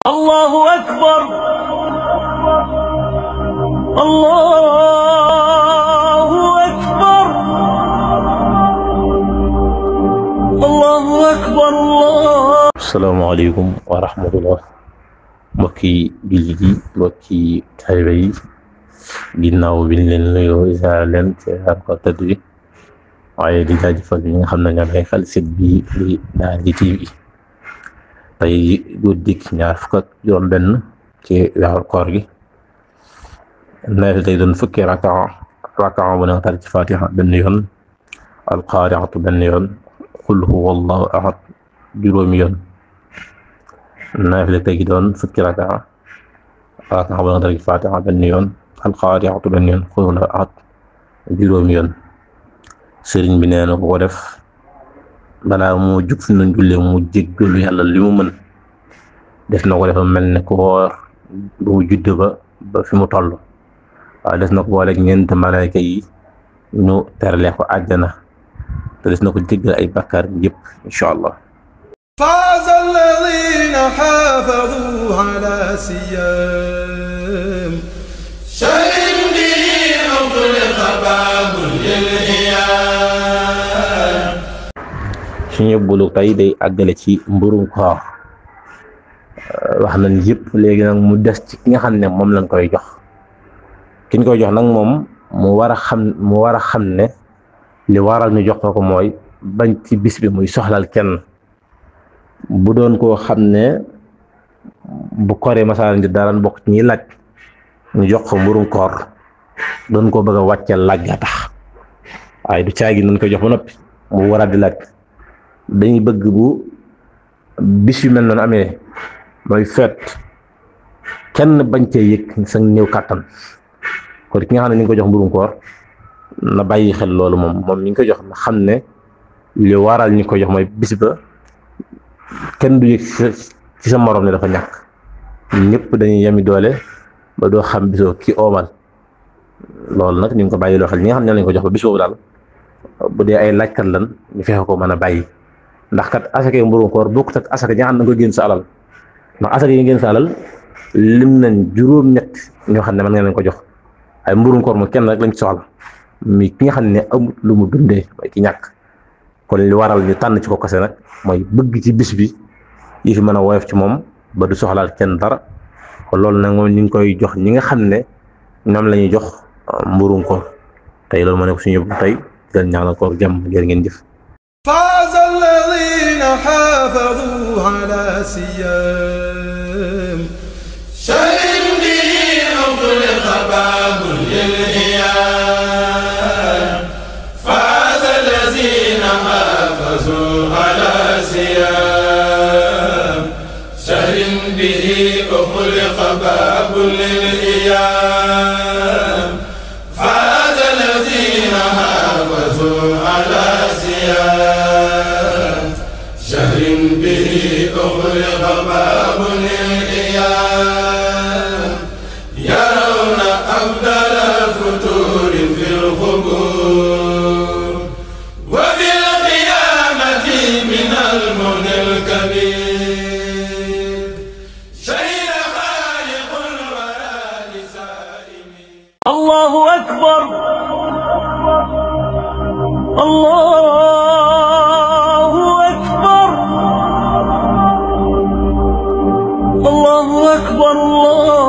الله أكبر الله أكبر الله أكبر الله. السلام عليكم ورحمة الله. mbokki jullit yi mbokki taalibe yi ginnaaw bi ñu leen nuyoo ziar leen ci ko tëdd bi waaye di jaajëfal ñi nga xam ne ñoo ngi xel site bi di Daara TV tey guddik ñaar fukk ak juróom benn ci weeru koor gi nawet tey doon fukki rakaa bu ne tar ci fatiha benn yoon alqaariatu benn yoon qul huwa allahu ahad juróomi yoon naafila tey doon fukki rakaa bu ne tar ci fatiha benn yoon alqaariatu benn yoon qul huwa allahu ahad juróomi yoon sëriñ bi nee na ko def balaa moo jug fi na jullee mu jéggalu yàlla li mu mën def na ko defa mel ne ko woor bu mu judd ba fi mu toll waaye des na ko booleeg ñeent malaayka yi ñu terale ko àjjana te des na ko jéggal ay bakkaar yëpp incha allah. faaza alladina xaafadu ala siyam shahrin bihi ughliqa baabun lil iyam. suñu yóbbalu tey day àggale ci mburum koor wax nañ yëpp léegi nag mu des ci ki nga xam ne moom lañ koy jox ki ñu koy jox nag moom mu war a xam ne li waral ñu jox ko mooy bañ ci bis bi muy soxlal kenn bu doon koo xam ne bu koree masaalan di dara bokk ci ñi laaj ñu jox ko mburum koor doon ko bëgg a wàcceel laaj ga tax waaye du caagi nañ koy jox ba noppi mu war a di laaj dañuy bëgg bu bis yu mel noonu amee mooy feet kenn bañ cee yëg sa néew kàttan kon ki nga xam ne ni nga ko jox mburum koor na bàyyi xel loolu moom mi ngi ko jox na xam ne li waral ñu ko jox mooy bis ba kenn du yëg ci sa morom ne dafa ñàkk ñëpp dañuy yemi doole ba doo xam bisoo ki oomal loolu nag ñu ngi ko bàyyi loo xel ñi nga xam ne lañ ko jox ba bis boobu daal bu dee ay laajkat lan ñu fexe ko mën a bàyyi ndax kat asaka mburum koor bokkut ak asaka ñi nga xam ne nga koy génn sa alal ndax asaka yi ngeen sa alal lim nañ juróom-ñett ñoo xam ne mën nga leen ko jox ay mburum koor moom kenn rek lañ ci soxla mi ki nga xam ne amut lu mu dundee mooy ki ñàkk kon li waral ñu tànn ci ko kase nag mooy bëgg ci bis bi yi fi mën a woyof ci moom ba du soxlaal kenn dara kon loolu nag moom ñu ngi koy jox ñi nga xam ne ñoom la ñuy jox mburum koor tey loolu moo nekk suñu yóbbu tey di leen ñaanal koor jàmm jërë ngeen jëf. faaza alladina xaafadu ala siyam shahrin bihi ughliqa baabun lil iyam. faaza alladina xaafadu ala siyam shahrin bihi ughliqa baabun lil iyam. faaza alladina xaafadu ala shahrin bihi ughliqa baabun lil iyam. yarawna afdala futurin fil qubur wa fil qiyamati min al mughni al kabir. shahida khaliqul wara li saa'imi. Allahu akbar Allahu akbar Allahu akbar Allah.